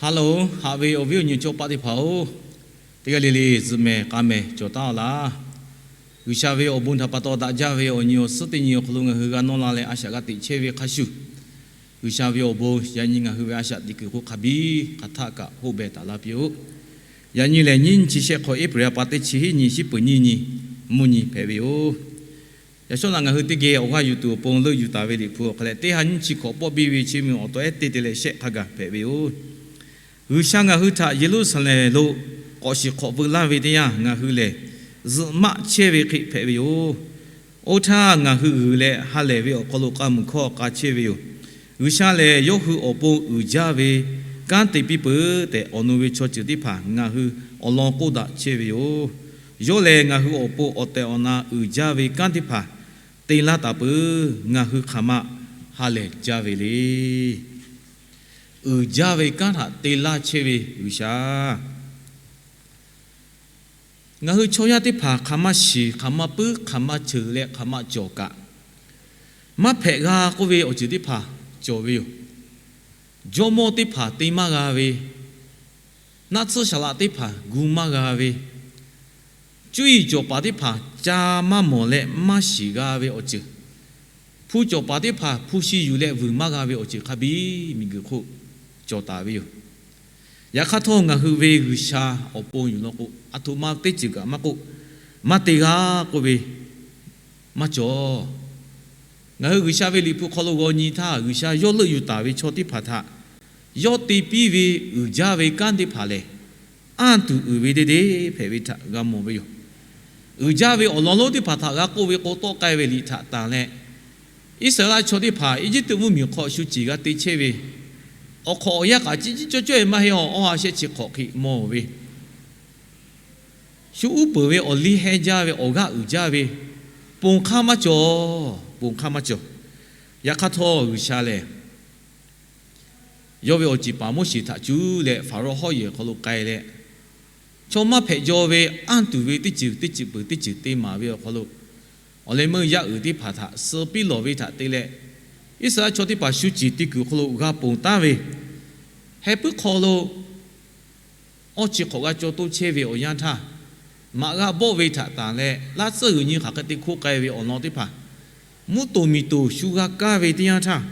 Hello, haꞈ ve awˬ viˉ awˬ nyi chaw paˆ teˇ hpaˍ-oˬ, teˇ g'aˇ le le zuhꞈ mehˍ k'a mehˍ cawˬ taˉ-aw laˇ. G'uiˬsha ve awˬ bon htaꞈ pa taw daꞈ jaˇ ve awˬ nyi awˬ suhˉ teˇ nyi awˬ hk'aw lo ngaˬ hui g'a nawˇ la leh a shaꞈ g'a teꞈ chehˇ ve hk'a shuˍ, G'uiˬsha ve awˬ bon yaꞈ nyi ngaˬ hui ve a shaꞈ teꞈ kuiˬ hk'oˆ hk'a biˇ hk'a htaˆ kaꞈ hoˆ beh taˍ laˇ piˇ-oˆ. Yaꞈ nyi lehˬ, nyiˇ chi shehˆ hk'awꞈ April a pa teˇ chi hiˉ nyi, shiˉ peuˍ nyiˇ nyi, mvuhˇ nyi hpehꞈ ve yoˬ. Yaꞈ shawˉ naꞈ ngaˬ hui teˇ geh awˬ g'aˇ yuˬ tuˬ awˬ pon leuˆ yuˬ taˍ ve Liꞈ hpu awˬ hk'aw leh, teˇ ha nyiˇ chi hkawꞈ pawˆ biˇ ve chi miˬ awˬ taw ehˉ teˇ te leh shehˆ hk'a gaˬ hpehꞈ ve yoˬ. G'uiˬsha ngaˬ hui htaꞈ Yeˍruˆsaˍlehnˍ lo k'awꞈ shiˍ hk'awꞈ veu laˇ ve teˇ yanˇ, ngaˬ hui lehˬ zuhꞈ maˆ chehˇ ve hk'e hpehꞈ ve yoˬ. Oˇ htaˇ, ngaˬ hui g'uiˬ leh ha lehˬ ve awˬ hk'aw lo k'a muiˬ hkawˇ k'a chehˇ ve yoˬ. G'uiˬsha lehˬ, yawˇ hui awˬ pon uiˍ jaˇ ve kanˉ te piˇ peuˬ tehꞈ, awˬ nu ve chaw ceuˬ teˇ hpaˍ ngaˬ hui awˬ lawn k'oˆ daꞈ chehˇ ve yoˬ. Yawˇ lehˬ, ngaˬ hui awˬ pon awˬ tehˬ awˬ na uiˍ jaˇ ve kanˉ teˇ hpaˍ te laˇ taˍ peuˬ. Ngaˬ hui hk'aˬ ma ha lehˬ jaˇ ve le. Uiˍ jaˇ ve kanˉ htaꞈ te laˇ chehˇ ve G'uiˬsha, ngaˬ hui chaw yaˇ teˇ hpaˍ hk'aˬ ma shiˍ, hk'aˬ ma puiˉ, hk'aˬ ma ceuˬ leh hk'aˬ ma cawˬ kaꞈ, maˇ hpehꞈ g'a k'oˆ ve awˬ ceuˬ teˇ hpaˍ cawˬ ve yoˬ. Jawˇmawˇ teˇ hpaˍ te maˇ g'a ve, naˆ tsuhˇ shaˍ laꞈ teˇ hpaˍ gu maˇ g'a ve, cuˇ yiˍ cawˬ paˍ teˇ hpaˍ ca maˇ mawˬ leh maˇ shiˍ g'a ve awˬ ceuˬ, hpu cawˬ paˍ teˇ hpaˍ hpu shi yuˬ leh vuiˬ maˇ g'a ve awˬ ceuˬ hk'a biˇ miˬguiˬ hk'oˆ cawˬ taˍ ve yoˬ. Yaꞈ hk'aˇ htawˇ, ngaˬ hui ve G'uiˬsha awˬ pon yuˬ law k'o, aˬ htoꞈ ma teˇ ceuˬ kaꞈ maˇ k'oˆ, maˇ te g'a k'oˆ ve maˇ cawˬ. Ngaˬ hui G'uiˬsha ve Liꞈ hpu hk'aw lo g'aw nyi htaˇ, G'uiˬsha yawˇ leuˆ yuˬ taˍ ve chaw teˇ hpaˍ htaꞈ yawˇ te piˇ ve uiˍ jaˇ ve kanˉ teˇ hpaˍ lehˬ, anˇ tuˬ uiˍ ve te te hpehꞈ ve htaꞈ g'a mawˬ ve yoˬ. Uiˍ jaˇ ve awˬ lawn lonˉ teˇ hpaˍ htaꞈ g'a k'oˆ ve k'o, tawˆ k'ai ve liꞈ htaꞈ tanˬ leh, Iˉsaˍreˍlaˆ chaw teˇ hpaˍ Eˇjiˇtuꞈ mvuhˇmiˬ hk'aw shu ceˬ g'a te chehˇ ve, awˬ hk'awꞈ awˬ yanˇ kaꞈ ciˉ ciˉ cawˇ cawˇ-e maˇ heˆ, awˬ awˬ ha shehˆ chi hk'awꞈ hk'e mawˬ ve, shu uˉ peunˍ ve awˬ liˇ hehnˇ jaˇ ve awˬ g'aˇ uiˍ jaˇ ve, ponˬ hk'aˇ maˇ cawˬ, ponˬ hk'aˇ maˇ cawˬ. Yaꞈ hk'aˇ htawˇ, G'uiˬsha lehˬ yawˇ ve awˬ ceˬ paˍ Moˉseˍ htaꞈ cuˇ leh Faˍrawˇ hawˉ yehˬ hk'aw lo k'ai leh, chaw maˇ hpehꞈ jaw ve anˇ tuˬ ve teˇ ceuˬ teˇ ceuˬ peuˬ teˇ ceuˬ te maˍ ve awˬ hk'aw lo, awˬ leh meuˇ yaˇ uiˍ teˇ hpaˍ htaꞈ suh piˇ lawˬ ve htaꞈ te leh, Iˉsaˍreˍlaˆ chaw teˇ hpaˍ shu ceˬ te kuiˬ awˬ hk'aw lo g'a ponˬ taˉ ve, heh puiˉ hk'aw lo awˇ chi hk'awꞈ g'a caw toˇ chehˇ ve awˬ yanˇ htaˇ, maꞈ g'a bawˆ ve htaꞈ tanˬ leh, laˇ tsuhˇ g'uiˬ nyi hk'aˬ hk'e te hkoˆ k'ai ve awˬ lawn teˇ hpaˍ, mvuhˇ toˍ miˬ toˍ shu g'a kaˇ ve teˇ yanˇ htaˇ,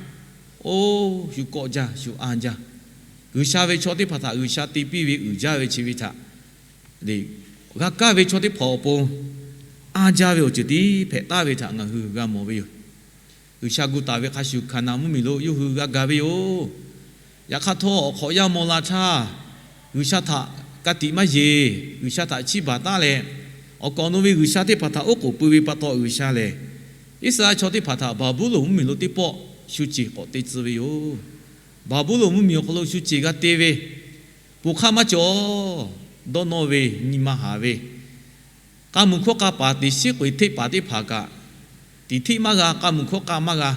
oˇ shu kawˆ jaˇ, shu anˇ jaˇ. G'uiˬsha ve chaw teˇ hpaˍ htaꞈ G'uiˬsha te piˇ ve uiˍ jaˇ ve chi ve htaꞈ g'a kaˇ ve chaw teˇ hpaˍ awˬ pon anˇ jaˇ ve awˬ ceuˬ tiˉ hpehꞈ taˍ ve htaꞈ ngaˬ hui g'a mawˬ ve yoˬ. G'uiˬsha gu taˍ ve hk'a shuˍ, Hkaˍnanˍ mvuhˇmiˬ lo yawˇ hui g'a gaˬ ve yoˬ. Yaꞈ hk'aˇ htawˇ, awˬ hk'awꞈ yaˇ maw la htaˇ, G'uiˬsha htaꞈ ka tiꞈ maˇ yeˬ, G'uiˬsha htaꞈ chiˇ baˬ taˉ leh, awˬ kaˍ awˬ nu ve g'uiˬsha teˇ hpaˍ htaꞈ oˉ k'oˍ pui ve pa taw, G'uiˬsha lehˬ Iˉsaˍreˍlaˆ chaw teˇ hpaˍ htaꞈ Baˍbuˍlonˍ mvuhˇmiˬ lo teˇ pawˆ shu ceˬ k'awꞈ te tcuh ve yoˬ. Baˍbuˍlonˍ mvuhˇmiˬ awˬ hk'aw lo shu ceˬ g'a te ve, ponˬ hk'aˇ maˇ cawˬ. Dawˇ nawˇ ve, nyi ma haˍ ve, k'a muiˬ hkawˇ k'a paˍ teꞈ shiˉ k'oꞈ-e hteˆ paˍ teˇ hpaˍ kaꞈ, tiˍ hteˆ maˇ g'a, k'a muiˬ hkawˇ k'a maˇ g'a.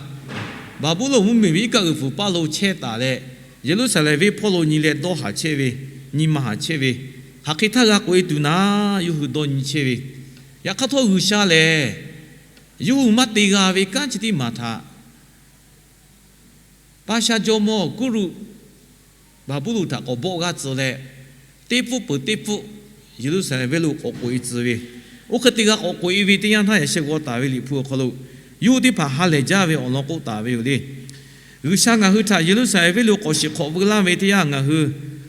Baˍbuˍlonˍ mvuhˇmiˬ ve iˉ kaˆ g'uiˬ fuiˍ paˇ lo chehˇ taˍ leh, Yeˍruˆsaˍlehnˍ venˇ hpawˇ lo nyi leh dawˇ haˍ chehˇ ve, nyi ma haˍ chehˇ ve, hk'aˬ hk'e htaˇ g'a k'oꞈ-e tuˬ naˉ, yawˇ hui dawˇ nyi chehˇ ve. Yaꞈ hk'aˇ htawˇ, G'uiˬsha lehˬ yawˇ hui maˇ te g'a ve kanˉ chi teˇ maˬ htaꞈ Paˇshaˆ jawˇmawˇ Kuˇruˆ Baˍbuˍlonˍ htaꞈ k'awꞈ bawˆ g'aˇ tcuh leh, teˇ pfuhˆ peuˬ teˇ pfuhˆ Yeˍruˆsaˍlehnˍ venˇ lo k'awꞈ k'oꞈ-e tcuh ve, oˇ hk'e te g'a k'awꞈ k'oꞈ-e ve teˇ yanˇ htaˇ, yaꞈ sheh g'aw taˍ ve Liꞈ hpu awˬ hk'aw lo yawˇ hui teˇ hpaˍ ha lehˬ jaˇ ve awˬ lawn k'oˆ taˍ ve yoˬ le. G'uiˬsha ngaˬ hui htaꞈ Yeˍruˆsaˍlehnˍ venˇ lo k'awꞈ shiˍ hk'awꞈ veu laˇ ve teˇ yanˇ, ngaˬ hui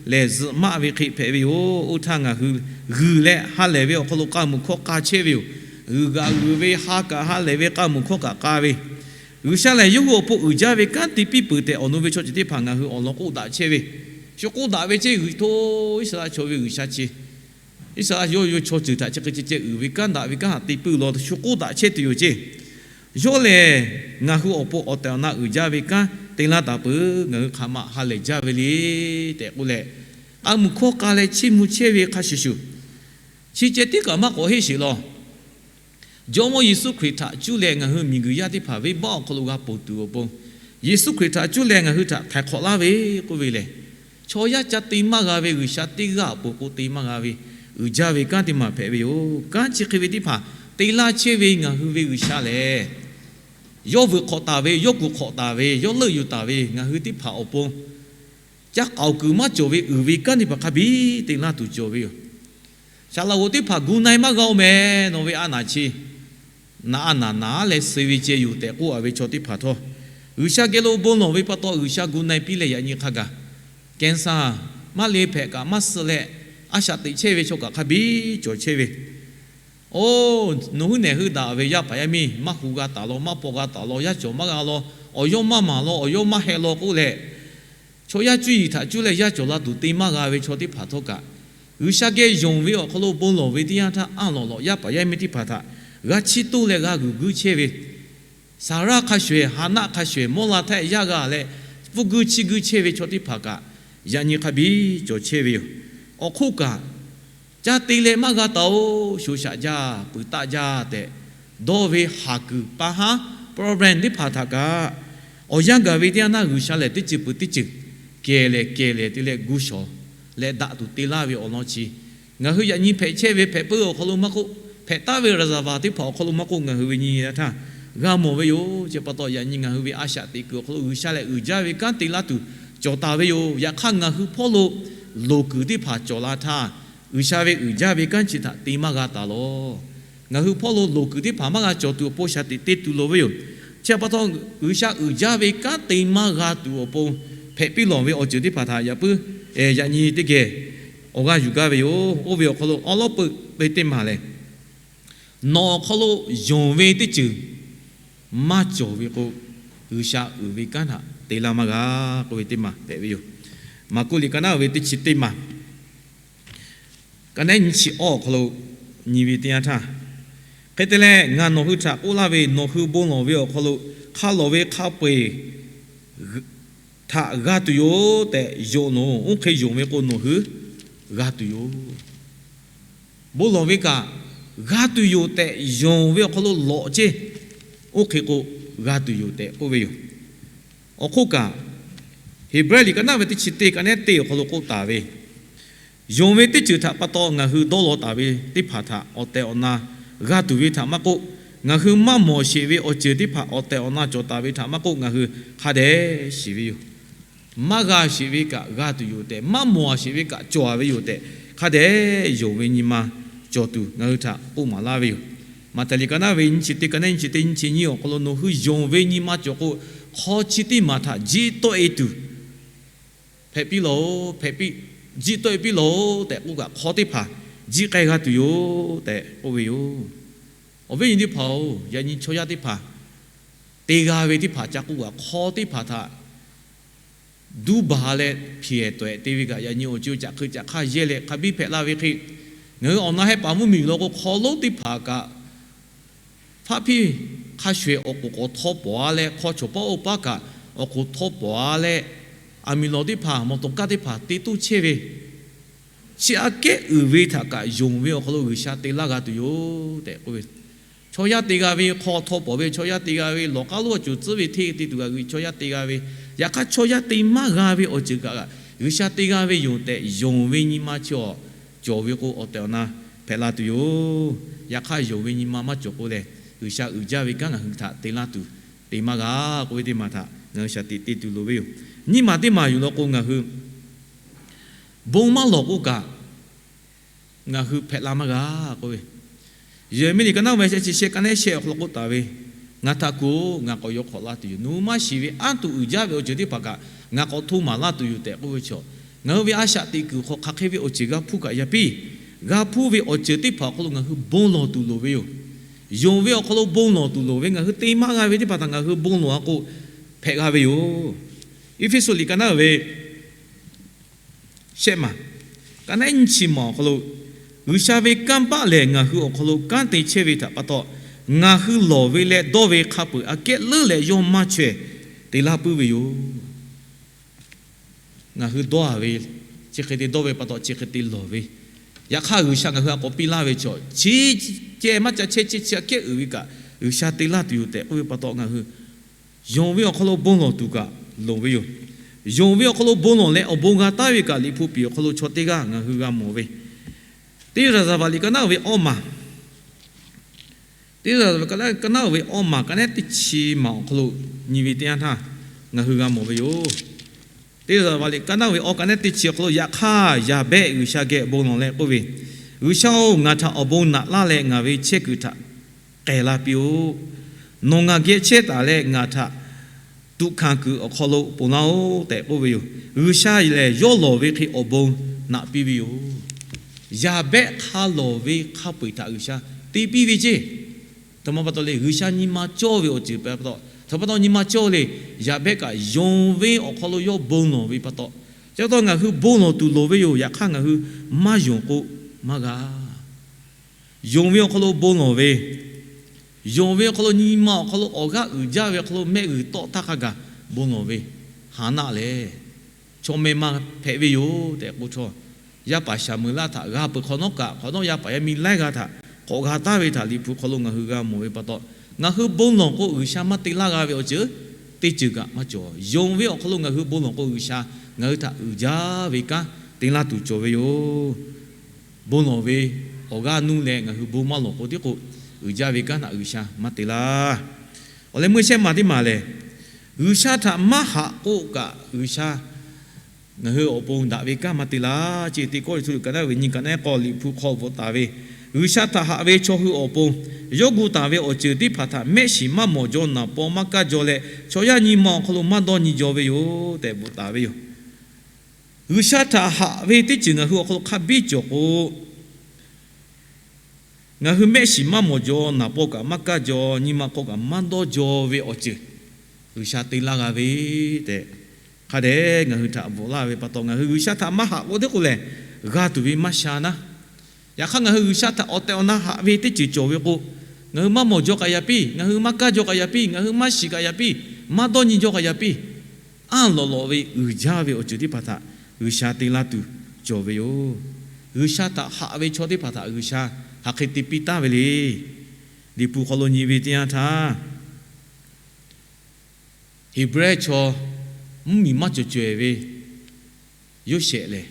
lehˬ zuhꞈ maˆ ve hk'e hpehꞈ ve yoˬ. Oˇ htaˇ ngaˬ hui g'uiˬ leh ha lehˬ ve awˬ hk'aw lo k'a muiˬ hkawˇ k'a chehˇ ve yoˬ. G'uiˬ kaꞈ g'uiˬ ve, ha kaꞈ ha lehˬ ve, k'a muiˬ hkawˇ kaꞈ k'a ve, G'uiˬsha lehˬ yawˇ hui awˬ pon uiˍ jaˇ ve kanˉ te piˇ peuˬ tehꞈ, awˬ nu ve chaw ceuˬ teˇ hpaˍ ngaˬ hui awˬ lawn k'oˆ daꞈ chehˇ ve, shu k'oˆ daꞈ ve ceˇ. G'uiˬ hto Iˉsaˍreˍlaˆ chaw ve G'uiˬsha chi, Iˉsaˍreˍlaˆ yawˇ ve chaw ceuˬ htaꞈ chi hk'e ceh ceh uiˍ ve kanˉ daꞈ ve kanˉ htaꞈ te puiˉ law shu k'oˆ daꞈ chehˇ tuˬ yoˬ ceˇ. Yawˇ lehˬ ngaˬ hui awˬ pon awˬ tehˬ awˬ na uiˍ jaˇ ve kanˉ te laˇ taˍ peuˬ. Ngaˬ hui hk'aˬ ma ha lehˬ jaˇ ve le tehꞈ k'oˆ leh, k'a muiˬ hkawˇ k'a leh chiˇ mvuh chehˇ ve hk'a shuˍ shuˍ, chi ceh tiˉ kaꞈ maˇ k'awꞈ heˆ sheˍ law. Jawˇmawˇ Yeˍsuˆ Hkriꞈ htaꞈ cuˇ leh ngaˬ hui miˬguiˬ yaˇ teˇ hpaˍ venˇbaˆ awˬ hk'aw lo g'a ponˬ tuˬ awˬ pon, Yeˍsuˆ Hkriꞈ htaꞈ cuˇ leh ngaˬ hui htaꞈ htaiˍ hk'awꞈ laˇ ve k'oˆ ve lehˬ, chaw yaˇ ca te maˇ g'a ve, G'uiˬsha teˇ g'aˇ awˬ pon k'o te maˇ g'a ve, uiˍ jaˇ ve kanˉ teˇ maˬ hpehꞈ ve yoˬ. Kanˉ chi hk'e ve teˇ hpaˍ te laˇ chehˇ ve ngaˬ hui ve G'uiˬsha lehˬ, yawˇ vuiˬ hk'awꞈ taˍ ve, yawˇ kuˬ hk'awꞈ taˍ ve, yawˇ leuˆ yuˬ taˍ ve ngaˬ hui teˇ hpaˍ awˬ pon caˇ k'aoˍ kuiˬ maˇ cawˬ ve uiˍ ve kanˉ teˇ hpaˍ hk'a biˇ te laˇ tuˬ cawˬ ve yoˬ. Saˍ laꞈ g'oˍ teˇ hpaˍ gu na-e maˇ g'a-oˬ mehˍ, nawˬ ve a naˍ chi naˍ a naˍ naˍ leh suh ve ceh yoˬ tehꞈ k'oˆ a ve chaw teˇ hpaˍ htawˇ, G'uiˬsha geh lo bon lawˬ ve pa taw G'uiˬsha gu na-e piˇ leh yaꞈ nyi hk'a gaˬ cancer maˇ le hpehꞈ kaꞈ maˇ suh leh a shaꞈ teꞈ chehˇ ve chaw kaꞈ hk'a biˇ cawˬ chehˇ ve. Oˬ, nawˬ hui nehˬ hui daꞈ ve yaˇ paˍ yaˇ miˇ maˇ hu g'a taˍ law, maˇ paw g'a taˍ law, yaˇ cawˬ maˇ g'a law, awˬ yawˇ maˇ maˍ law, awˬ yawˇ maˇ heh law k'oˆ leh, chaw yaˇ cuˇ yiˍ htaꞈ cuˇ leh yaˇ cawˬ la tuˬ te maˇ g'a ve chaw teˇ hpaˍ htawˇ kaꞈ, G'uiˬsha geh yonˍ ve awˬ hk'aw lo bon lawˬ ve teˇ yanˇ htaˇ, anˇ lawˬ lawꞈ yaˇ paˍ yaˇ miˇ teˇ hpaˍ htaꞈ g'a chiˇ toˇ leh g'a g'uiˬ guiˇ chehˇ ve, Saˍraˆ hk'a shuˍ-ehˍ, Haˍnaˆ hk'a shuˍ-ehˍ, mawˇ la htaˇ yaˇ g'a leh pfuhˇ guiˇ chiˇ guiˇ chehˇ ve chaw teˇ hpaˍ kaꞈ yaꞈ nyi hk'a biˇ cawˬ chehˇ ve yoˬ. Awˬ hk'oˆ kaꞈ, caˇ te leh maˇ g'a taˍ-oˬ, shoˍ shaꞈ jaˇ, puiˍ taˆ jaˇ tehꞈ dawˇ ve haˍ kuiˬ pa haˉ problem teˇ hpaˍ htaꞈ kaꞈ, awˬ yanˇ gaˬ ve teˇ yanˇ htaˇ G'uiˬsha lehˬ teˇ ceuˬ peuˬ teˇ ceuˬ kehˬ lehˬ kehˬ lehˬ te leh gu shawˍ leh daꞈ tuˬ te laˇ ve awˬ lawn chi, ngaˬ hui yaꞈ nyi hpehꞈ chehˇ ve hpehꞈ puiˉ awˬ hk'aw lo maˇ k'oˆ, hpehꞈ taˍ ve ราชบัลลังก์ teˇ hpaˍ awˬ hk'aw lo maˇ k'oˆ, ngaˬ hui ve nyi htaˇ g'a mawˬ ve yoˬ. Chi pa taw yaꞈ nyi ngaˬ hui ve a shaꞈ teꞈ kuiˬ awˬ hk'aw lo G'uiˬsha lehˬ uiˍ jaˇ ve kanˉ te laˇ tuˬ cawˬ taˍ ve yoˬ. Yaꞈ hk'aˇ ngaˬ hui hpawˇ lo loˍ kuiˬ teˇ hpaˍ cawˬ la htaˇ, G'uiˬsha ve uiˍ jaˇ ve kanˉ chi htaꞈ te maˇ g'a taˍ lawˬ. Ngaˬ hui hpawˇ lo loˍ kuiˬ teˇ hpaˍ maˇ g'a cawˬ tuˬ awˬ pon shaˍ tiꞈ te tuˬ loˍ ve yoˬ. Chi pa taw, G'uiˬsha uiˍ jaˇ ve kanˉ te maˇ g'a tuˬ awˬ pon hpehꞈ piˇ lawˬ ve awˬ ceuˬ teˇ hpaˍ htaꞈ yaꞈ puiˉ, yaꞈ nyi teˇ geh awˬ g'aˇ yuˬ gaˇ ve yoˬ. Oˇ ve awˬ hk'aw lo awˉ lawˉ peuˬ ve teˇ maˬ lehˬ, nawˬ awˬ hk'aw lo yonˍ ve teˇ ceuˬ maˇ cawˬ ve k'o, G'uiˬsha uiˍ ve kanˉ htaꞈ te laˇ maˇ g'a k'oˆ ve teˇ maˬ hpehꞈ ve yoˬ. Maˍkuˆ liꞈ ka naˉ ve teˇ chi teˇ maˬ, ka naˉ nyi chi awˇ awˬ hk'aw lo nyi ve teˇ yanˇ htaˇ, hk'e te leh ngaˬ nawˬ hui htaꞈ k'oˆ laˇ ve, nawˬ hui bon lawˬ ve awˬ hk'aw lo hk'a lawˬ ve hk'a peu-eˬ htaꞈ g'a tuˬ yoˬ tehꞈ yonˍ loˬ. Oˇ hk'e yonˍ ve k'o nawˬ hui g'a tuˬ yoˬ. Bon lawˬ ve kaꞈ g'a tuˬ yoˬ tehꞈ yonˍ ve awˬ hk'aw lo lawꞈ ceˇ. Oˇ hk'e k'o, g'a tuˬ yoˬ tehꞈ k'oˆ ve yoˬ. Awˬ hk'oˆ kaꞈ, Heˍbrehˇ liꞈ ka naˉ ve teˇ chi teˇ ka naˉ teˇ awˬ hk'aw lo k'oˆ taˍ ve, yonˍ ve teˇ ceuˬ htaꞈ pa taw ngaˬ hui dawˇ law taˍ ve teˇ hpaˍ htaꞈ awˬ tehˬ awˬ na g'a tuˬ ve htaꞈ maˇ k'oˆ, ngaˬ hui maˇ mawˬ sheˍ ve awˬ ceuˬ teˇ hpaˍ awˬ tehˬ awˬ na cawˬ taˍ ve htaꞈ maˇ k'oˆ, ngaˬ hui hk'a dehꞈ shiˍ ve yoˬ. Maˇ g'a sheˍ ve kaꞈ g'a tuˬ yoˬ tehꞈ, maˇ mawˬ sheˍ ve kaꞈ cawˬ ve yoˬ tehꞈ, hk'a dehꞈ yonˍ ve nyi ma cawˬ tuˬ ngaˬ hui htaꞈ k'oˆ maˍ laˇ ve yoˬ. Maꞈhtehˍ liꞈ ka naˉ ve nyiˇ chi teˇ ka naˉ nyiˇ chi teˇ nyiˇ chi nyiˇ awˬ hk'aw lo nawˬ hui yonˍ ve nyi ma cawˬ k'o, hk'aw chi teˇ maˬ htaꞈ jiˇ tawˆ-e tuˬ hpehꞈ piˇ lawˬ-oˬ, hpehꞈ piˇ, jiˇ tawˆ-e piˇ lawˬ-oˬ tehꞈ k'oˆ kaꞈ, hk'aw teˇ hpaˍ jiˇ k'ai g'a tuˬ yoˬ tehꞈ k'oˆ ve yoˬ. Awˬ viˉ nyi teˇ hpaˍ-oˬ, yaꞈ nyi chaw yaˇ teˇ hpaˍ te g'a ve teˇ hpaˍ ca k'oˆ kaꞈ, hk'aw teˇ hpaˍ htaꞈ duˇ baˬ leh hpiˍ-ehˍ taweh te ve kaꞈ, yaꞈ nyi awˬ co caꞈ hk'eu caꞈ hk'aˇ yehˇ leh hk'a biˇ hpehꞈ la ve hk'e, ngaˬ hui awˬ na hehˆ paˍ mvuhˇmiˬ lo k'o, hk'aw lonˉ teˇ hpaˍ kaꞈ hpaˆ hpiˇ hk'a shuˍ-ehˍ awˬ k'oˍ k'awꞈ htaw pawˍ-a leh, hk'aw chawˬ paˉ oˇ paˉ kaꞈ awˬ k'oˍ htaw pawˍ-a leh, aˬ miˍ lawˬ teˇ hpaˍ, mawˬ tawˍ kaˇ teˇ hpaˍ te toˇ chehˇ ve, chi aꞈ kehˉ uiˍ ve htaꞈ kaꞈ yonˍ ve awˬ hk'aw lo G'uiˬsha te laˇ g'a tuˬ yoˬ tehꞈ k'oˆ ve. Chaw yaˇ te g'a ve hk'aw htaw pawˍ ve, chaw yaˇ te g'a ve lawˬ k'aˉ lonˉ awˬ ceuˬ tcuhˉ ve hteˇ te tuˬ g'a g'uiˬ, chaw yaˇ te g'a ve, yaꞈ hk'aˇ chaw yaˇ te maˇ g'a ve awˬ ceuˬ kaꞈ, G'uiˬsha te g'a ve yoˬ tehꞈ yonˍ ve nyi ma chi awˬ cawˬ ve k'o, awˬ tehˬ awˬ na hpehꞈ la tuˬ yoˬ. Yaꞈ hk'aˇ yonˍ ve nyi ma maˇ cawˬ k'o lehˬ, G'uiˬsha uiˍ jaˇ ve kanˉ ngaˬ hui htaꞈ te laˇ tuˬ te maˇ g'a k'oˆ ve teˇ maˬ htaꞈ ngaˬ hui shaˍ tiꞈ te tuˬ loˍ ve yoˬ. Nyiˇ maˬ teˇ maˬ yuˬ law k'o, ngaˬ hui bon maˇ lawˬ k'o kaꞈ, ngaˬ hui hpehꞈ la maˇ g'a k'oˆ ve, Yeˍraˍmiˆ liꞈ ka naˉ ve shehˆ chi shehˆ ka naˉ shehˆ awˬ hk'aw lo k'oˆ taˍ ve, Ngaˬ htaꞈ kuˬ-oˬ, ngaˬ k'awꞈ yaw hk'awꞈ laˇ tuˬ yoˬ. Nawˬ hui maˇ shiˍ ve anˇ tuˬ uiˍ jaˇ ve awˬ ceuˬ teˇ hpaˍ kaꞈ ngaˬ k'awꞈ hto maˍ laˇ tuˬ yoˬ tehꞈ k'oˆ ve chaw, ngaˬ hui ve a shaꞈ teꞈ kuiˬ hk'aw hk'aˬ hk'e ve awˬ ceuˬ g'a hpuˇ kaꞈ yaꞈ piˇ, g'a hpuˇ ve awˬ ceuˬ teˇ hpaˍ awˬ hk'aw lo ngaˬ hui bon lawˬ tuˬ loˍ ve yoˬ. Yonˍ ve awˬ hk'aw lo bon lawˬ tuˬ loˍ ve, ngaˬ hui te maˇ g'a ve teˇ hpaˍ htaꞈ ngaˬ hui bon lawˬ-a k'o, hpehꞈ g'a ve yoˬ. Eˇfeˇsuꞈ liꞈ ka naˉ ve shehˆ maˬ, ka naˉ nyiˇ chi maˬ awˬ hk'aw lo, G'uiˬsha ve kanˇ paˆ lehˬ ngaˬ hui awˬ hk'aw lo kanˉ te chehˇ ve htaꞈ pa taw, ngaˬ hui lawˬ ve leh dawˇ ve hk'a peuˬ aꞈ kehˉ leuˉ leh yawˇ maˇ chaweh te laˇ puiˉ ve yoˬ. Ngaˬ hui dawˇ-a ve, chi hk'e te dawˇ ve pa taw chi hk'e te lawˬ ve, yaꞈ hk'aˇ G'uiˬsha ngaˬ hui aꞈ k'awꞈ piˇ laˇ ve chaw, chi ceh maˇ ca chehˇ, chi chi aꞈ kehˉ uiˍ ve kaꞈ G'uiˬsha te laˇ tuˬ yoˬ tehꞈ k'oˆ ve pa taw, ngaˬ hui yonˍ ve awˬ hk'aw lo bon lawˬ tuˬ kaꞈ loˍ ve yoˬ. Yonˍ ve awˬ hk'aw lo bon lawˬ leh awˬ bon g'a taˉ ve kaꞈ, Liꞈ hpu piˍ awˬ hk'aw lo chaw teˇ g'aˇ ngaˬ hui g'a mawˬ ve, teˇ ราชบัลลังก์ liꞈ ka naˉ ve awˇ maˬ, teˇ ราชบัลลังก์ ka naˉ ve awˇ maˬ ka naˉ teˇ chi maˬ awˬ hk'aw lo nyi ve teˇ yanˇ htaˇ ngaˬ hui g'a mawˬ ve yoˬ. Teˇ zaˍ vaˍ liꞈ kaˇ naˉ ve awˬ kaꞈ neˉ teˇ chi awˬ hk'aw lo, yaꞈ hk'aˇ Yaˍbehˆ G'uiˬsha geh bon lawˬ leh k'oˆ ve, G'uiˬsha-oˬ, ngaˬ htaꞈ awˬ bon naꞈ laˇ leh ngaˬ ve chehˇ kuiˬ htaꞈ k'ehˬ la piˇ-oˆ. Nawˬ ngaˬ geh chehˇ taˍ leh ngaˬ htaꞈ tuꞈ hkanˍ kuiˬ awˬ hk'aw lo ponˬ laˇ-oˆ tehꞈ k'oˆ ve yoˬ. G'uiˬsha lehˬ yawˇ lawˬ ve hk'e awˬ bon naꞈ piˇ ve yoˬ. Yaˍbehˆ hk'a lawˬ ve hk'a peu-eˬ htaꞈ G'uiˬsha te piˇ ve ceˇ. Htoꞈ ma pa taw le, G'uiˬsha nyi ma cawˇ ve awˬ ceuˬ pa taw, htoꞈ ma pa taw nyi ma cawˇ le. Yaˍbehˆ kaꞈ yonˍ ve awˬ hk'aw lo yawˇ bon lawˬ ve pa taw, chi pa taw ngaˬ hui bon lawˬ tuˬ loˍ ve yoˬ. Yaꞈ hk'aˇ ngaˬ hui maˇ yonˍ k'o maˇ g'a. Yonˍ ve awˬ hk'aw lo bon lawˬ ve, yonˍ ve awˬ hk'aw lo nyi ma awˬ hk'aw lo awˬ g'aˇ uiˍ jaˇ ve awˬ hk'aw lo mehˆ g'uiˬ tawˆ htaˇ hk'a gaˬ bon lawˬ ve, Haˍnaˆ lehˬ chaw meh maˇ hpehꞈ ve yoˬ tehꞈ k'oˆ htawˇ, yaˇ paˍ Saˍmuˍeˍlaˆ htaꞈ g'a peuˬ hk'awꞈ nawˉ kaꞈ, hk'awꞈ nawˉ yaˇ paˍ yaˇ miˇ laiˉ g'aˇ htaꞈ k'awꞈ g'a taˍ ve htaꞈ Liꞈ hpu hk'aw lo ngaˬ hui g'a mawˬ ve pa taw, ngaˬ hui bon lawˬ k'o G'uiˬsha maˇ te laˇ g'a ve awˬ ceuˬ teˇ ceuˬ kaꞈ maˇ cawˬ. Yonˍ ve awˬ hk'aw lo ngaˬ hui bon lawˬ k'o G'uiˬsha ngaˬ hui htaꞈ uiˍ jaˇ ve kanˉ te laˇ tuˬ cawˬ ve yoˬ. Bon lawˬ ve awˬ g'aˇ nuˇ leh ngaˬ hui bon maˇ lawˬ k'o tiˉ k'o, uiˍ jaˇ ve kanˉ htaꞈ G'uiˬsha maˇ te laˇ. Awˬ leh meuˇ shehˉ ma teˇ maˬ lehˬ, G'uiˬsha htaꞈ maˇ haꞈ k'oˆ kaꞈ G'uiˬsha ngaˬ hui awˬ pon daꞈ ve kanˉ maˇ te laˇ. Chi te kawˇ ve htu kaꞈ naˉ ve nyi kaꞈ naˉ k'aw Liꞈ hpu hk'aw bvuhꞈ taˍ ve, G'uiˬsha htaꞈ haꞈ ve chaw hui awˬ pon yawˇ gu taˍ ve awˬ ceuˬ teˇ hpaˍ htaꞈ mehˆ shiˍ maˇ mawˬ jaw naˍ paw maˇ kaˇ jaw leh, chaw yaˇ nyi ma awˬ hk'aw lo maˇ dawˇ nyi jaw ve yoˬ tehꞈ bvuhꞈ taˍ ve yoˬ. G'uiˬsha htaꞈ haꞈ ve teˇ ceuˬ ngaˬ hui awˬ hk'aw lo hk'a biˇ cawˬ k'o, ngaˬ hui mehˆ shiˍ maˇ mawˬ jaw, naˍ paw kaꞈ maˇ kaˇ jaw, nyi ma hk'aw kaꞈ maˇ dawˇ jaw ve awˬ ceuˬ G'uiˬsha te laˇ g'a ve tehꞈ, hk'a dehꞈ ngaˬ hui htaꞈ bvuhꞈ laˇ ve pa taw, ngaˬ hui G'uiˬsha htaꞈ maˇ haꞈ k'o tiˉ k'o lehˬ, g'a tuˬ ve maˇ sha naˉ. Yaꞈ hk'aˇ ngaˬ hui G'uiˬsha htaꞈ awˬ tehˬ awˬ na haꞈ ve teˇ ceuˬ cawˬ ve k'o, ngaˬ hui maˇ mawˬ jaw kaꞈ yaꞈ piˇ, ngaˬ hui maˇ kaˇ jaw kaꞈ yaꞈ piˇ, ngaˬ hui maˇ shiˍ kaꞈ yaꞈ piˇ, maˇ dawˇ nyi jaw kaꞈ yaꞈ piˇ, anˇ lawꞈ lawꞈ ve uiˍ jaˇ ve awˬ ceuˬ teˇ hpaˍ htaꞈ G'uiˬsha te laˇ tuˬ cawˬ ve yoˬ. G'uiˬsha htaꞈ haꞈ ve chaw teˇ hpaˍ htaꞈ G'uiˬsha hk'aˬ hk'e te piˇ taˍ ve le. Liꞈ hpu hk'aw lo nyi ve teˇ yanˇ htaˇ, Heˍbrehˇ chaw mvuhˇmiˬ maˇ cawˬ cawehˬ ve Yoˇsehꞈ lehˬ,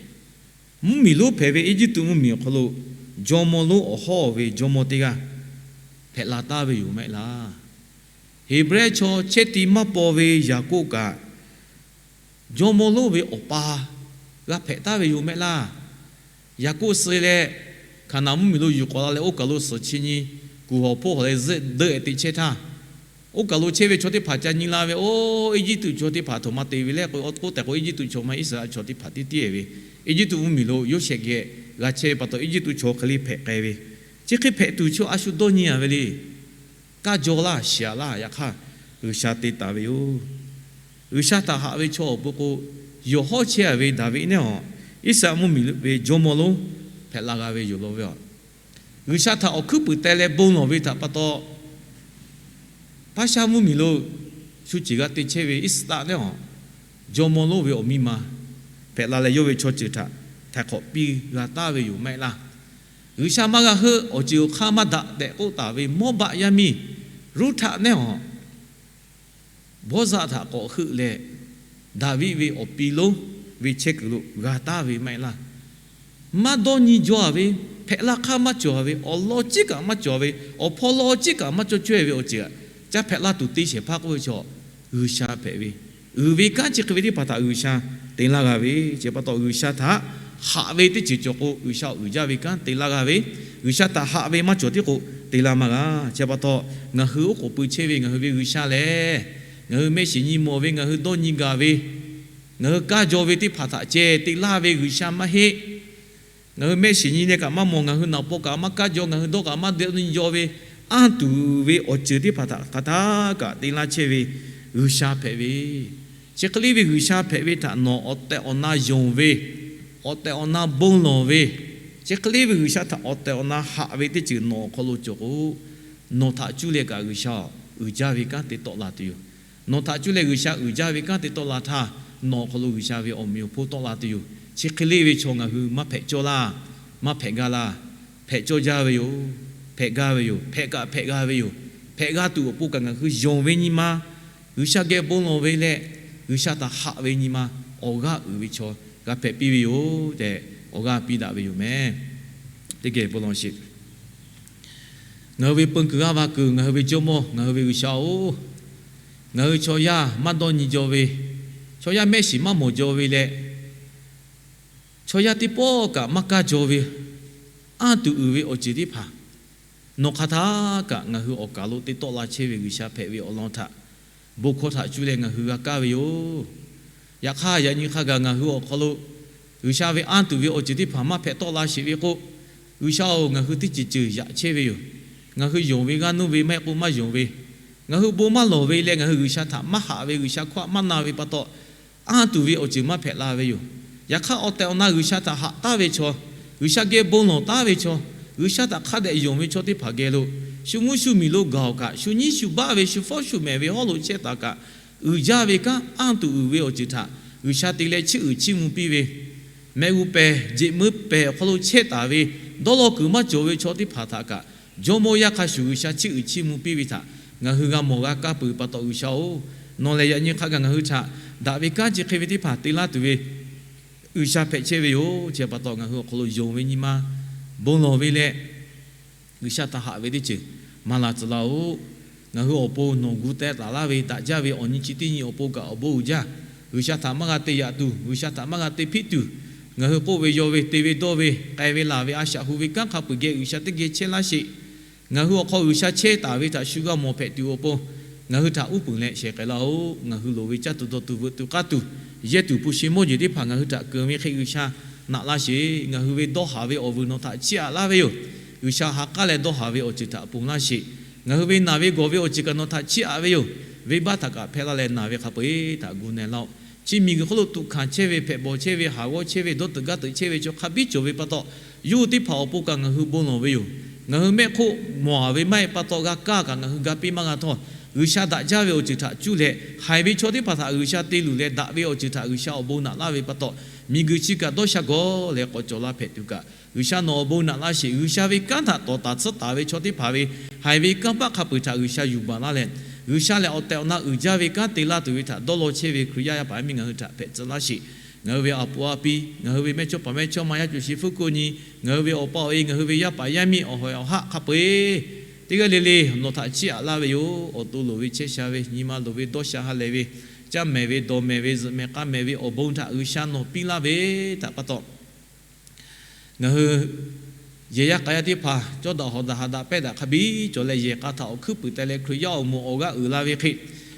mvuhˇmiˬ lonˉ hpehꞈ ve Eˇjiˇtuꞈ mvuhˇmiˬ awˬ hk'aw lo jawˇmawˇ lonˉ awˬ hawˉ ve jawˇmawˇ teˇ g'aˇ hpehꞈ la taˍ ve yoˬ mehˆ laˇ. Heˍbrehˇ chaw chehˇ ti maˇ paw ve Yaˍkoˆ kaꞈ jawˇmawˇ lonˉ ve awˬ pa g'a hpehꞈ taˍ ve yoˬ mehˆ laˇ. Yaˍkoˆ suh leh, Hkaˍnanˍ mvuhˇmiˬ lo yuˬ k'awꞈ la leh, oˇ kaˬ lo suhˍ chi nyi kuˬ hawˬ hpoˆ hawˬ leh zuhˆ deuˆ-e te chehˇ htaˇ, oˇ kaˬ lo chehˇ ve chaw teˇ hpaˍ ca nyi la ve, Oˇ, Eˇjiˇtuꞈ chaw teˇ hpaˍ htoꞈ ma te ve le k'o, k'oˆ tehꞈ k'o, Eˇjiˇtuꞈ chaw maˇ heˆ, Iˉsaˍreˍlaˆ chaw teˇ hpaˍ tiˉ tiˉ-e ve, Eˇjiˇtuꞈ mvuhˇmiˬ lo Yoˇsehꞈ geh g'a chehˇ ve pa taw, Eˇjiˇtuꞈ chaw hk'e le hpehꞈ k'ai ve. Chi hk'e hpehꞈ tuˬ chaw a shu dawˇ nyi-a ve le. Kaˇ jaw laˇ, shiˍ-a laˇ, yaꞈ hk'aˇ G'uiˬsha te taˍ ve yoˬ. G'uiˬsha htaꞈ haꞈ ve chaw awˬ pon k'o, yawˬ hawˉ chehˇ-a ve Daˍviˆ nehˉ awˬ, Iˉsaˍreˍlaˆ mvuhˇmiˬ ve jawˇmawˇ lonˉ hpehꞈ la g'a ve yoˬ law ve a. G'uiˬsha htaꞈ awˬ hkuiˉ puiˍ teh leh bon lawˬ ve htaꞈ pa taw, Paˉshaˆ mvuhˇmiˬ lo shu ceˬ g'a te chehˇ ve Iˉsaˍreˍlaˆ nehˉ awˬ, jawˇmawˇ lonˉ ve awˬ miˇ ma hpehꞈ la leh, yawˇ ve chaw ceuˬ htaꞈ htaiˍ hk'awꞈ piˇ g'a taˍ ve yoˬ mehˆ laˇ. G'uiˬsha maˇ g'a heuˆ, awˬ ceuˬ awˬ hk'aˇ maˇ daꞈ tehꞈ k'oˆ taˍ ve Mawˇbaˆ yaˇ miˇ Ruˇhtaˆ nehˉ awˬ, Bawˇzaˆ htaꞈ k'awꞈ heuˆ leh, Daˍviˆ ve awˬ pi lonˉ ve chehˇ kuiˬ lo g'a taˍ ve mehˆ laˇ. Maˇ dawˇ nyi jaw-a ve, hpehꞈ la hk'aˇ maˇ cawˬ-a ve, awˬ lawn ciˉ kaꞈ maˇ cawˬ ve, awˬ hpawˇ lawn ciˉ kaꞈ maˇ cawˬ cawehˇ ve awˬ ceuˬ ca hpehꞈ la tuˬ te shehˍ hpaˇ k'oˆ ve chaw, G'uiˬsha hpehꞈ ve, uiˍ ve kanˉ chi hk'e ve teˇ hpaˍ htaꞈ G'uiˬsha te laˇ g'a ve, chi pa taw G'uiˬsha htaꞈ haꞈ ve teˇ ceuˬ cawˬ k'o, G'uiˬsha uiˍ jaˇ ve kanˉ te laˇ g'a ve, G'uiˬsha htaꞈ haꞈ ve maˇ cawˬ tiˉ k'o te laˇ maˇ g'a. Chi pa taw, ngaˬ hui oˉ k'oˍ pui chehˇ ve ngaˬ hui ve G'uiˬsha lehˬ, ngaˬ hui mehˆ shiˍ nyi mawˬ ve, ngaˬ hui dawˇ nyi gaˬ ve, ngaˬ hui kaˇ jaw ve teˇ hpaˍ htaꞈ ceh te laˇ ve G'uiˬsha maˇ heˆ. Ngaˬ hui mehˆ shiˍ nyi leh kaꞈ maˇ mawˬ, ngaˬ hui naˍ paw kaꞈ maˇ kaˇ jaw, ngaˬ hui dawˇ kaꞈ maˇ dawˇ nyi jaw ve, anˇ tuˬ ve awˬ ceuˬ teˇ hpaˍ htaꞈ hk'aˬ htaˇ kaꞈ te laˇ chehˇ ve G'uiˬsha hpehꞈ ve, chi hk'e le ve G'uiˬsha hpehꞈ ve htaꞈ nawˬ awˬ tehˬ awˬ na yonˍ ve, awˬ tehˬ awˬ na bon lawˬ ve, chi hk'e le ve G'uiˬsha htaꞈ awˬ tehˬ awˬ na haꞈ ve teˇ ceuˬ nawˬ awˬ hk'aw lo cawˬ k'o, nawˬ htaꞈ cuˇ leh kaꞈ G'uiˬsha uiˍ jaˇ ve kanˉ te tawˆ la tuˬ yoˬ. Nawˬ htaꞈ cuˇ leh G'uiˬsha uiˍ jaˇ ve kanˉ te tawˆ la htaˇ, nawˬ awˬ hk'aw lo G'uiˬsha ve awˬ meꞈ awˬ hponˇ tawˆ la tuˬ yoˬ. Chi hk'e le ve chaw ngaˬ hui maˇ hpehꞈ cawˇ laˇ, maˇ hpehꞈ gaˇ laˇ. Hpehꞈ cawˇ jaˇ ve yoˬ. Hpehꞈ gaˇ ve yoˬ. Hpehꞈ kaꞈ hpehꞈ g'a ve yoˬ. Hpehꞈ g'a tuˬ awˬ pon kaꞈ ngaˬ hui yonˍ ve nyi ma, G'uiˬsha geh bon lawˬ ve leh, G'uiˬsha htaꞈ haꞈ ve nyi ma, awˬ g'aˇ uiˍ ve chaw g'a hpehꞈ piˇ ve yoˬ tehꞈ, awˬ g'aˇ piˇ daꞈ ve yoˬ mehˍ. Teˇ geh bon lawˬ sheˍ. Ngaˬ hui ve peun kuiˬ g'aˇ va kuiˬ, ngaˬ hui ve Jawˇmawˇ, ngaˬ hui ve G'uiˬsha-oˬ, ngaˬ hui chaw yaˇ maˇ dawˇ nyi jaw ve, chaw yaˇ mehˆ shiˍ maˇ mawˬ jaw ve leh, chaw yaˇ teˇ pawˆ kaꞈ maˇ kaˇ jaw ve, anˇ tuˬ uiˍ ve awˬ ceuˬ teˇ hpaˍ, nawˬ hk'aˬ htaˇ kaꞈ ngaˬ hui awˬ kaˍ lo te tawˆ la chehˇ ve G'uiˬsha hpehꞈ ve awˬ lawn htaꞈ, bon hkawˇ htaꞈ cuˇ leh ngaˬ hui g'a kaˇ ve yoˬ. Yaꞈ hk'aˇ, yaꞈ nyi hk'a gaˬ ngaˬ hui awˬ hk'aw lo G'uiˬsha ve anˇ tuˬ ve awˬ ceuˬ teˇ hpaˍ maˇ hpehꞈ tawˆ la sheˍ ve k'o, G'uiˬsha-oˬ, ngaˬ hui teˇ ceuˬ ceuˬ yaꞈ chehˇ ve yoˬ. Ngaˬ hui yonˍ ve g'aˇ nuˇ ve maˇ heˆ k'o maˇ yonˍ ve, ngaˬ hui bon maˇ lawˬ ve leh ngaˬ hui G'uiˬsha htaꞈ maˇ haꞈ ve, G'uiˬsha hkawˇ htaꞈ maˇ na ve pa taw, anˇ tuˬ ve awˬ ceuˬ maˇ hpehꞈ la ve yoˬ. Yaꞈ hk'aˇ, awˬ tehˬ awˬ na G'uiˬsha htaꞈ haꞈ taˉ ve chaw, G'uiˬsha geh bon lawˬ taˉ ve chaw, G'uiˬsha htaꞈ hk'a dehꞈ yonˍ ve chaw teˇ hpaˍ geh lo, shu mvuhˇ shu miˬ lo gaˬ-oˬ kaꞈ, shu nyiˉ shu baˆ ve, shu fawˉ shu mehˍ ve hawˉ lo chehˇ taˍ kaꞈ, uiˍ jaˇ ve kanˉ, anˇ tuˬ uiˍ ve awˬ ceuˬ htaꞈ G'uiˬsha te leh chiˇ uiˍ chiˇ mvuh piˇ ve, mehꞈ g'uˇ pehˬ, jeꞈ meuˇ pehˬ awˬ hk'aw lo chehˇ taˍ ve, dawˇ law kuiˬ maˇ cawˬ ve chaw teˇ hpaˍ htaꞈ kaꞈ, Jawˇmawˇ yaˇ hk'a shuˍ G'uiˬsha chiˇ uiˍ chiˇ mvuh piˇ ve htaꞈ ngaˬ hui g'a mawˬ g'a kaˇ peuˬ pa taw, G'uiˬsha-oˬ, nawˬ lehˬ yaꞈ nyi hk'a gaˬ ngaˬ hui htaꞈ daꞈ ve kanˉ chi hk'e ve teˇ hpaˍ te laˇ tuˬ ve G'uiˬsha hpehꞈ chehˇ ve yoˬ. Chi pa taw, ngaˬ hui awˬ hk'aw lo yonˍ ve nyi ma bon lawˬ ve leh, G'uiˬsha htaꞈ haꞈ ve teˇ ceuˬ maˇ la tcuh laˇ-oˬ. Ngaˬ hui awˬ pon nawˬ gu teh taˍ laˇ ve daꞈ jaˇ ve awˬ nyi chi teˇ nyi awˬ pon kaꞈ awˬ bon uiˍ jaˇ. G'uiˬsha htaꞈ maˇ g'a te yaꞈ tuˬ, G'uiˬsha htaꞈ maˇ g'a te hpiˆ tuˬ, ngaˬ hui k'oˆ ve, yaw ve, te ve, dawˇ ve, k'ai ve, laˬ ve, a shaꞈ hu ve kanˉ hk'a peuˬ geh G'uiˬsha teˇ geh chehˇ laˇ sheˍ. Ngaˬ hui awˬ hk'aw G'uiˬsha chehˇ taˍ ve htaꞈ shu g'a mawˬ hpehꞈ tuˬ awˬ pon, ngaˬ hui htaꞈ uˉ peunˍ leh shehˍ k'ai laˇ-oˬ. Ngaˬ hui loˍ ve caˇ tuˬ dawˬ tuˬ veuꞈ tuˬ k'aˇ tuˬ, yehˇ tuˬ hpu shi mawˇ jeˬ teˇ hpaˍ ngaˬ hui htaꞈ keunˍ ve hk'e G'uiˬsha naꞈ laˇ sheˍ. Ngaˬ hui ve dawˇ haˍ ve awˬ vuiˬ nawˬ htaꞈ chiˇ aꞈ laˇ ve yoˬ. G'uiˬsha ha k'aˉ leh dawˇ haˍ ve awˬ ceuˬ htaꞈ ponˬ laˇ sheˍ. Ngaˬ hui ve naˬ ve gawˬ ve awˬ ceuˬ kaꞈ nawˬ htaꞈ chiˇ aꞈ ve yoˬ. Venˇbaˆ htaꞈ kaꞈ hpehˇ laˇ leh naˬ ve hk'a peu-eˬ htaꞈ gu na laˇ-oˆ. Chi miˬguiˬ hk'oˆ lo tuꞈ hkanˍ chehˇ ve, hpehꞈ bawˬ chehˇ ve, haˍ g'awˇ chehˇ ve, dawˇ teuꞈ gaˇ teuꞈ chehˇ ve chaw hk'a biˇ cawˬ ve pa taw, yawˇ hui teˇ hpaˍ awˬ pon kaꞈ ngaˬ hui bon lawˬ ve yoˬ. Ngaˬ hui mehˆ hk'oˆ mawˬ-a ve maˇ heˆ pa taw g'a kaˇ kaꞈ ngaˬ hui ga piˇ maˇ g'a htawˇ, G'uiˬsha daꞈ jaˇ ve awˬ ceuˬ htaꞈ cuˇ leh haiˬ ve chaw teˇ hpaˍ htaꞈ G'uiˬsha te luˬ leh daꞈ ve awˬ ceuˬ htaꞈ G'uiˬsha awˬ bon naꞈ laˇ ve pa taw, miˬguiˬ chi kaꞈ dawˇ sha gawˬ leh k'awꞈ cawˬ la hpehꞈ tuˬ kaꞈ, G'uiˬsha nawˬ awˬ bon naꞈ laˇ sheˍ. G'uiˬsha ve kanˉ htaꞈ tawˍ taˍ tsuhˇ taˍ ve chaw teˇ hpaˍ ve haiˬ ve kanˇ paˆ hk'a peuˬ htaꞈ G'uiˬsha yuˬ baˬ laˇ leh, G'uiˬsha lehˬ awˬ tehˬ awˬ na uiˍ jaˇ ve kanˉ te laˇ tuˬ ve htaꞈ dawˇ law chehˇ ve Hkriꞈ yaˇ yaˇ paˍ yaˇ miˇ ngaˬ hui htaꞈ hpehꞈ tcuh laˇ sheˍ. Ngaˬ hui ve a puˍ a pi, ngaˬ hui ve mehˇchawˇ paˍ mehˇchawˇma yaˇ cawˬ sheˍ hpfuhˇ hkawˇ nyi, ngaˬ hui ve awˬ pa awˬ e, ngaˬ hui ve yaˇ paˍ yaˇ miˇ awˬ hawehˬ awˬ haˆ hk'a peu-eˬ teˇ g'aˇ le le nawˬ htaꞈ chiˇ aꞈ laˇ ve yoˬ. Awˬ to loˍ ve chehˇ sha ve, nyi ma loˍ ve dawˇ sha ha lehˬ ve, caˇ mehˍ ve, dawˬ mehˍ ve, zuhꞈ mehˍ k'a mehˍ ve awˬ bon htaꞈ G'uiˬsha nawˬ piˇ laˇ ve htaꞈ pa taw, ngaˬ hui yehˬ yaˇ k'a yaˇ teˇ hpaˍ cawˇ daꞈ hawˍ daꞈ haꞈ daꞈ pehˇ daꞈ hk'a biˇ cawˬ leh, yehˬ k'a htaꞈ awˬ hkuiˉ puiˍ teh leh Hkriꞈ yaˇ awˬ moˍ awˬ g'aˇ uiˍ la ve hk'e,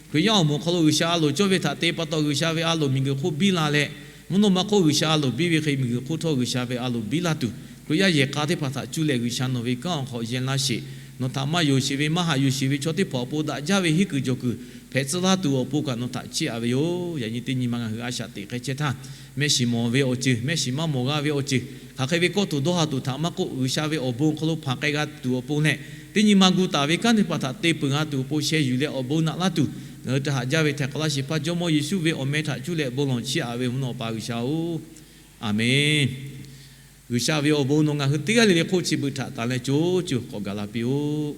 Hkriꞈ yaˇ awˬ moˍ hk'aw lo G'uiˬsha a loˍ cawˇ ve htaꞈ te pa taw, G'uiˬsha ve a loˍ miˬguiˬ hk'oˆ biˇ la leh, mvuhˇ naw ma hk'oˆ G'uiˬsha a loˍ biˇ ve hk'e, miˬguiˬ hk'oˆ htawˇ G'uiˬsha ve a loˍ biˇ laˇ tuˬ, Hkriꞈ yaˇ yehˬ k'a teˇ hpaˍ htaꞈ cuˇ leh G'uiˬsha nawˬ ve kanˉ awˬ hk'aw yehˬ laˇ sheˍ. Nawˬ htaꞈ maˇ yonˍ sheˍ ve, maˇ haꞈ yuˬ sheˍ ve chaw teˇ hpaˍ awˬ pon daꞈ jaˇ ve henˇ kuiˬ jawˬ kuiˬ hpehꞈ tcuh laˇ tuˬ awˬ pon kaꞈ nawˬ htaꞈ chiˇ aꞈ ve yoˬ. Yaꞈ nyi teˇ nyi ma ngaˬ hui a shaꞈ teꞈ k'ai chehˇ htaˇ, mehˆ shiˍ mawˬ ve awˬ ceuˬ, mehˆ shiˍ maˇ mawˬ g'a ve awˬ ceuˬ, hk'aˬ hk'e ve kawˇ tuˬ dawˇ ha tuˬ htaꞈ maˇ k'oˆ, G'uiˬsha ve awˬ bon hk'aw lo hpanˍ k'ai g'a tuˬ awˬ pon leh, teˇ nyi ma gu taˍ ve kanˉ teˇ hpaˍ htaꞈ te peuˬ g'a tuˬ awˬ pon sheh yuˬ leh awˬ bon naꞈ laˇ tuˬ, ngaˬ hui htaꞈ haꞈ jaˇ ve htaiˍ hk'awꞈ laˇ sheˍ hpaˇ Jawˇmawˇ Yeˍsuˆ ve awˬ meh htaꞈ cuˇ leh bon lawˬ chiˇ aꞈ ve mvuhˇ naw pa G'uiˬsha-oˬ, Aˍmenˍ. G'uiˬsha ve awˬ bon nawˬ ngaˬ hui teˇ g'aˇ le le hk'oˆ chi beuꞈ htaꞈ tanˬ leh co co k'awꞈ gaˬ la piˇ-oˆ.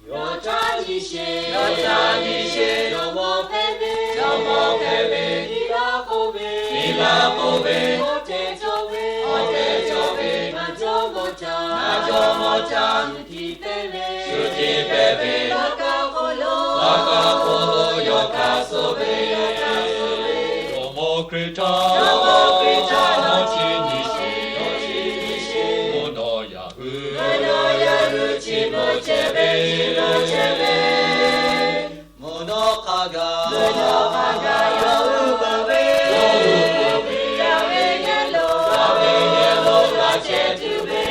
Yawˇ caˇ nyi sheˍ, yawˇ caˇ nyi sheˍ, jawˇmawˇ hpehꞈ ve, jawˇmawˇ hpehꞈ ve, piˇ laˇ k'oˆ ve, piˇ laˇ k'oˆ ve, awˬ tehˬ cawˬ ve, awˬ tehˬ cawˬ ve, ngaˬ jawˇmawˇ caˇ, ngaˬ jawˇmawˇ caˇ, shu tiꞈ hpehꞈ ve, shu tiꞈ hpehꞈ ve, laˇ kaˇ hk'oˆ lo, laˇ kaˇ hk'oˆ lo yawˇ kaꞈ suh ve, yawˇ kaꞈ suh ve, jawˇmawˇ Hkriꞈ htaˇ, jawˇmawˇ Hkriꞈ htaˇ, nawˬ chi nyi sheˍ, nawˬ chi nyi sheˍ, mvuhˇ naw yaꞈ hui, mvuhˇ naw yaꞈ hui chi beuꞈ chehˇ ve, chi beuꞈ chehˇ ve, mvuhˇ naw hk'a gaˬ, mvuhˇ naw hk'a gaˬ yawˇ hui peuˬ ve, yawˇ hui peuˬ ve, yaˇ ve yehˬ lo, yaˇ ve yehˬ lo g'a chehˇ tuˬ ve,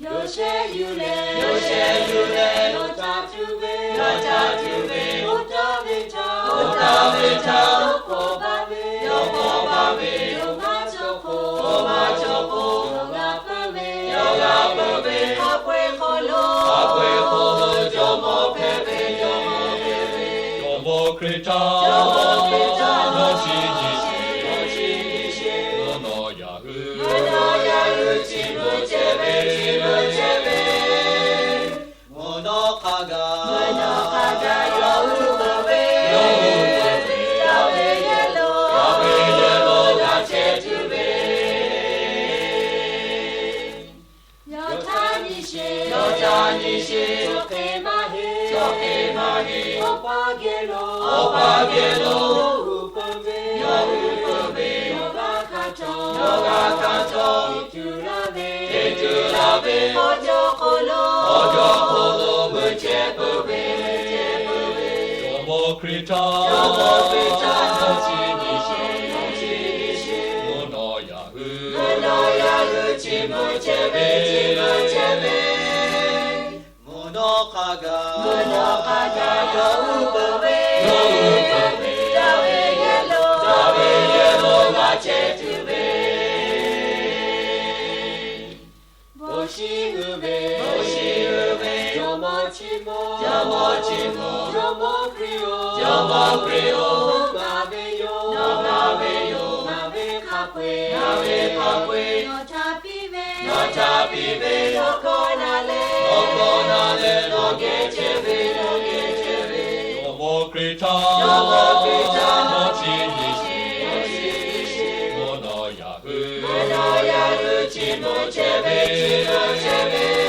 yawˇ shehˆ yuˬ leh, yawˇ shehˆ yuˬ leh, yawˇ caˇ tuˬ ve, yawˇ caˇ tuˬ ve, oˇ taˇ ve htaꞈ, oˇ taˇ ve htaꞈ yawˇ k'awꞈ baˬ ve, yawˇ k'awꞈ baˬ ve, yawˇ maˇ cawˬ k'o, yawˇ maˇ cawˬ k'o, yawˇ g'a peuˬ ve, yawˇ g'a peuˬ ve, a peu-eˬ hk'aw lo, a peu-eˬ hk'aw lo jawˇmawˇ hpehꞈ ve, jawˇmawˇ hpehꞈ ve, jawˇmawˇ Hkriꞈ htaˇ, jawˇmawˇ Hkriꞈ htaˇ, nawˬ chi nyi sheˍ, nawˬ chi nyi sheˍ, mvuhˇ naw yaꞈ hui, mvuhˇ naw yaꞈ hui chi beuꞈ chehˇ ve, chi beuꞈ chehˇ ve, mvuhˇ naw hk'a gaˬ, mvuhˇ naw hk'a gaˬ yawˇ hui peuˬ ve, yawˇ hui peuˬ ve, yaˇ ve yehˬ lo, yaˇ ve yehˬ lo g'a chehˇ tuˬ ve, yawˇ caˇ nyi sheˍ, yawˇ caˇ nyi sheˍ, chaw hk'e maˇ heˆ, chaw hk'e maˇ Awˬ pa geh lo, awˬ pa geh lo, yawˇ hui peuˬ ve, yawˇ hui peuˬ ve, yawˇ g'a hkanˍ cawˬ, yawˇ g'a hkanˍ cawˬ, teˇ ceuˬ la ve, teˇ ceuˬ la ve, awˬ jaw hk'aw lo, awˬ jaw hk'aw lo mui chehˇ peuˬ ve, mui chehˇ peuˬ ve, Jawˇmawˇ Hkriꞈ htaˇ, Jawˇmawˇ Hkriꞈ htaˇ nawˬ chi nyi sheˍ, nawˬ chi nyi sheˍ. Mvuhˇ naw yaꞈ hui, mvuhˇ naw yaꞈ hui chi mui chehˇ ve, chi mui chehˇ ve. Mvuhˇ naw hk'a gaˬ, mvuhˇ naw hk'a gaˬ yawˇ hui peuˬ ve, yawˇ hui peuˬ ve, daꞈ ve yehˬ lo, daꞈ ve yehˬ lo g'a chehˇ tuˬ ve. Bon shiˍ hui ve, bon shiˍ hui ve, Jawˇmawˇ chiˇ mvuh, Jawˇmawˇ chiˇ mvuh, Jawˇmawˇ Hkriꞈ-oˬ, Jawˇmawˇ Hkriꞈ-oˬ, nawˬ ngaˬ ve yoˬ, nawˬ ngaˬ ve yoˬ, ngaˬ ve hk'a peu-eˬ, ngaˬ ve hk'a peu-eˬ, nawˬ htaꞈ piˇ ve, nawˬ htaꞈ piˇ ve, awˬ hkawˇ na leh, awˬ hkawˇ na leh nawˬ geh chehˇ ve, nawˬ geh chehˇ ve. Jawˇmawˇ Hkriꞈ htaˇ, Jawˇmawˇ Hkriꞈ htaˇ nawˬ chi nyi sheˍ, nawˬ chi nyi sheˍ. Mvuhˇ naw yaꞈ hui, mvuhˇ naw yaꞈ hui chi mui chehˇ ve, chi mui chehˇ ve.